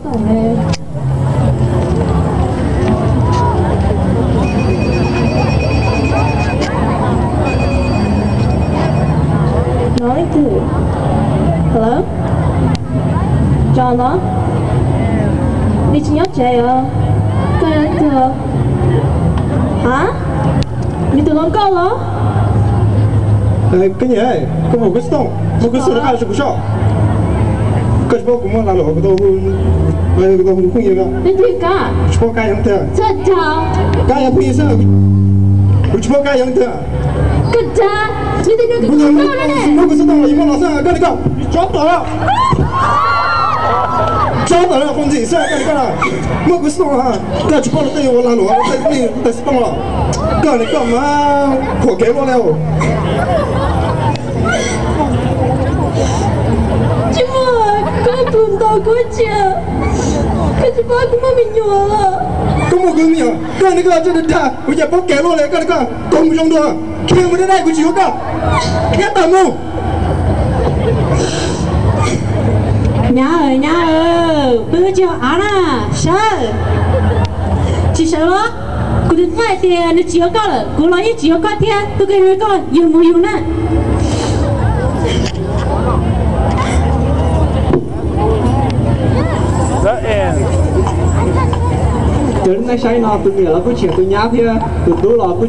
Hello? John los? Nws tsis nyob tsev os. Koj yog leej twg? Ha? Nws tus hluas nkauj los? Koj niam, koj muab kuv xov tooj, muab kuv xov tooj rov qab rau kuv soj. Koj tsis paub kuv muaj lag luam, kuv tau hu, kuv tau hu phooj ywg. Leej twg kab? Tsis paub kab yog leej twg. Kab yog phooj ywg xwb, kuv tsis paub kab yog leej twg. Koj dag, nws tus hluas nkauj ne. Muab kuv xov tooj los yuav muab los xwb, koj niam koj, tsob tawm, tsob tawm los qhov ntxim xwb, koj niam koj, muab kuv xov tooj los, koj tsis paub luag tej yuav ua lag luam tej xov tooj los, koj niam koj mas qhuam kev luaj li. Tsis muaj, koj pum ntaus kuv tsia, koj tsis paub kuv muaj me nyuam los. Koj muaj kuv me nyuam, koj niam koj tsis dag, kuv cas paub kev luaj li, koj niam koj, koj mus zoo dua, khiav mus deb deb, kuv tsis yuav koj, khiav tawm mus. Nyab, nyab, pw tsis haum av na, sawv. Tsis sawv los? Kuv twb hais tias nws tsis yuav koj lawm, kuv los yeej tsis yuav koj thiab, tus koj yuav koj yug mus yug na. Cov nej saib no, tus niam los kuj tsheem tus nyab thiab, tus tub los kuj